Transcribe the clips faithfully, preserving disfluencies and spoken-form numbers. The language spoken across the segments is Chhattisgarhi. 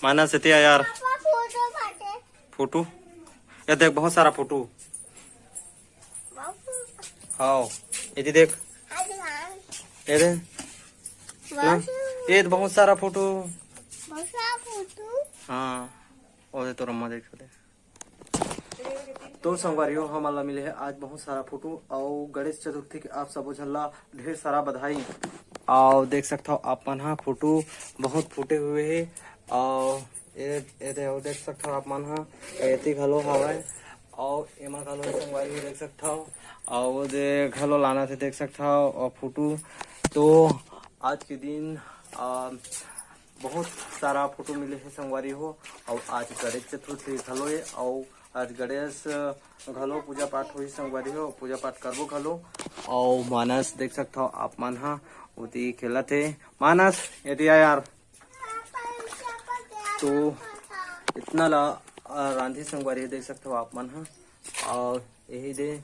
मानस, एती आ यार। पापा, फोटो फाटे। फोटो? ये देख, बहुत सारा फोटो। बाबू। हाँ, एती देख। अरे हाँ। ये दे। ना? बाबू। ये तो बहुत सारा फोटो। बहुत सारा फोटो। हाँ, वो दे तोर अम्मा देख दे। तो संगवारी हो, हमन ला मिले हे आज बहुत सारा फोटो, अउ गणेश चतुर्थी के आप सबो झन ला ढेर सारा बधाई। अउ देख सकथव आप मन हा, फोटो बहुत फूटे हुए हे। अउ ए, ए दे, अउ देख सकथव आप मन हा, एती घलो हवय, अउ एमा घलो संगवारी हो देख सकथव, अउ ओ दे घलो लानथे देख सकथव, अउ फोटो। तो आज के दिन, अ, बहुत सारा फोटो मिले हे संगवारी हो। अउ आज गणेश चतुर्थी घलो ए, अउ आज गणेश घलो पूजा पाठ होही संगवारी हो, पूजा पाठ करबो घलो। अउ मानस देख सकथव आप मन हा, ओती खेलत हे। मानस, एती आ यार। तो इतना ला, अ, रांधी संगवारी देख सकथव आप मन हा। अउ यही दे,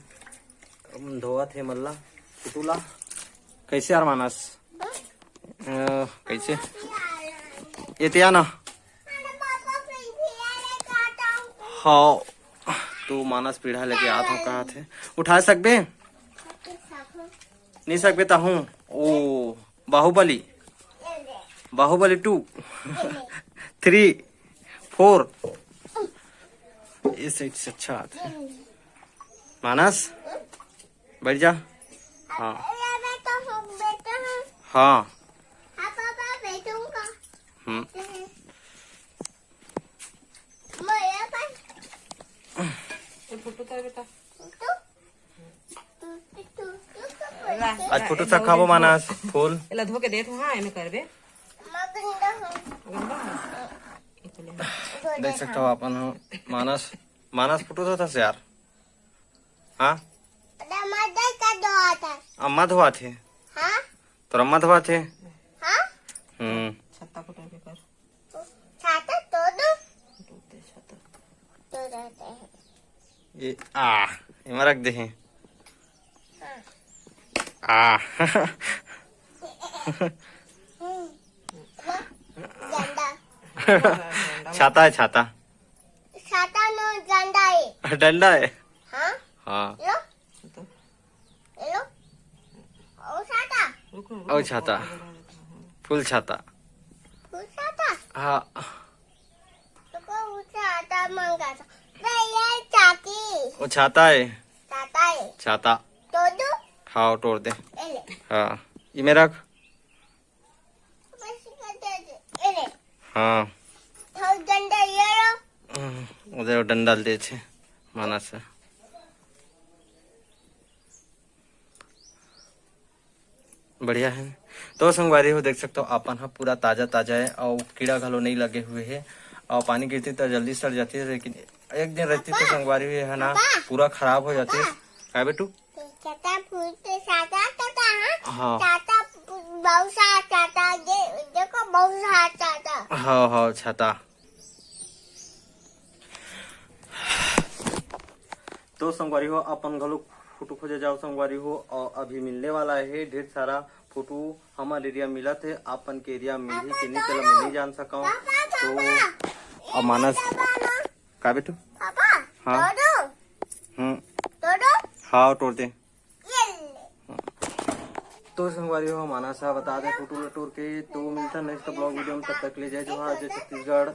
हम धोवत हे मल्ला, फोटो ला। कैसे यार मानस? अ, कैसे? एती आ ना। हाँ, तो मानस पीढ़ा लेके आत हूँ, कहा थे। उठा सकबे? नहीं सकबे, ता हूँ। ओ, बाहुबली। बाहुबली टू। थ्री। फोर। ये साइड से अच्छा आथे। मानस, बैठ जा। हाँ। हाँ। हम्म। ये फोटो तो है बेटा। आज फोटो सा खाबो मानस, फूल। एला धो के देत हूँ, हाँ, एमे करबे। गंदा है। देख सकथव आप मन हो, मानस, मानस फोटो धोत हस यार। हाँ? अम्मा धोआथे। हाँ? तोर अम्मा धोआथे। हाँ? हम्म। छत्ता को टोपी कर। छाता तो दो। टूटते छत्ता। तो रहते हैं। ये आ, एमा रख दे हैं। हाँ। आ। हम्म। वो झंडा। छाता है, छाता। छाता नो डंडा है। डंडा है? हाँ। हाँ। लो। तो हेलो। ओ छाता। रुको, रुको, ओ छाता। फुल छाता। फुल छाता? हाँ। रुको, वो छाता मांगा था। मैं ये चाहती। वो छाता है। छाता है। छाता। तोड़ दो। हाँ, तोड़ दे। ये ले। हाँ। ये मेरा। बस कर दे दे। ये ले। हाँ। थोड़ा डंडा ये लो। हम्म, उधर डंडा दे छे। मानस। बढ़िया है। तो संगवारी हो, देख सकथव, अपन ह पूरा ताजा ताजा है और कीड़ा घलो नहीं लगे हुए है। और पानी गिरती तो जल्दी सड़ जाती है, लेकिन एक दिन रहती तो संगवारी हो, है ना, पूरा खराब हो जाती। काय बेटू? छाता फूट के छाता तो कहाँ? हाँ। छाता बहुत सारा छाता, ये देखो बहुत सारा छाता। हाँ, हाँ, छाता। तो संगवारी हो, अपन घलो फोटो खोजे जाओ संगवारी हो, और अभी मिलने वाला है ढेर सारा फोटो। हमारे एरिया मिलत है, अपन के एरिया मिलही कि नहीं, चला मैं नहीं जान सका हूँ। तो अब मानस, का बेटू? पापा, हाँ। तोड़ो। हम्म। तोड़ो। हाँ, तोड़ दे। ये ले। तो संगवारी हो, मानस हा बता दे फोटो ला तोड़ के। तो मिलता नेक्स्ट ब्लॉग वीडियो में, तब तक ले जय जोहार, जय छत्तीसगढ़।